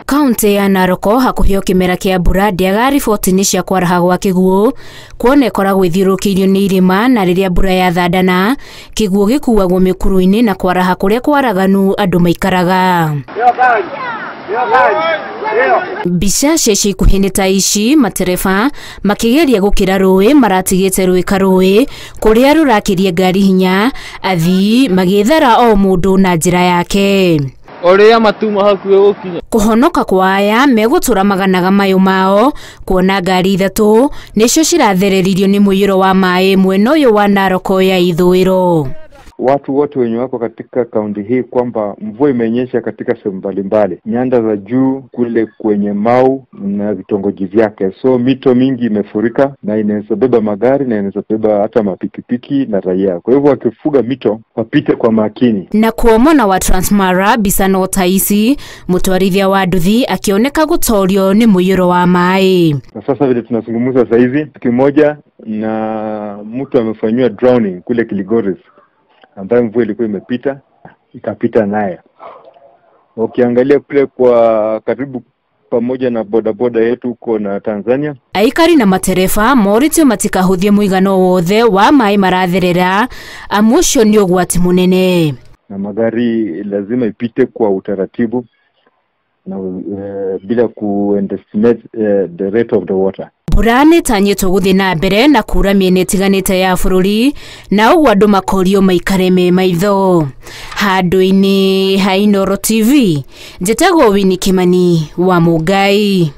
Kaunti ya Narok hakuhĩ o kĩmera kĩa mbura ndĩagaga riboti-inĩ cia kwaraha gwa kĩguũ kuona ĩkoragwo ĩthiũrũrũkĩirio nĩ irĩma na rĩrĩa mbura yathandana kĩguũ gĩkuagwo mĩkuru-inĩ na kwaraha kũrĩa kwaraganu andũ maikaraga. Mbica cia ica ikuhĩ nĩ ta ici, matereba makĩgeria gũkĩra rũĩ maratigĩte rũĩ karũĩ kũrĩa rũrakĩria ngari hinya, athii magĩthara o mũndũ na njĩra yake. Ũrĩa matuma hakuhĩ gũkinya. Kũhonoka kwa aya megũtũra maganaga mayũ mao kuona ngari ithatũ nĩcio cirathereririo nĩ mũiyũro wa maĩ mwena ũyũ wa Narok ya ithũĩro. Watu wote wenye wako katika kaunti hii kwamba mvua imenyesha katika sehemu mbalimbali, nyanda za juu kule kwenye Mau na vitongoji vyake, so mito mingi imefurika na inaweza beba magari na inaweza beba hata mapikipiki na raia. Kwa hivyo wakifuga mito wapite kwa makini. Na kuomona wa Transmara Bisano Taisi mutwarithia wa nduthi akioneka gutorio ni mũiyũro wa maĩ. Na sasa vile tunazungumza sasa hivi, kimoja na mtu amefanyiwa drowning kule Kilgoris, ambayo mvua ilikuwa imepita ikapita naye. Ukiangalia kule kwa karibu pamoja na bodaboda yetu huko na Tanzania. Aikari na matereba moritio matikahuthie muigano wothe wa maĩ maratherera amu ũcio nĩ ũgwati munene. Na magari lazima ipite kwa utaratibu na bila ku underestimate the rate of the water. Mbura nĩtanyĩtwo gũthiĩ na mbere na kura mĩena ĩtiganĩte ya bũrũri na ũguo andũ makorio maikare me maitho. Handũ-inĩ ha Inooro TV, njĩtagwo Winnie Kimani wa Mũngai.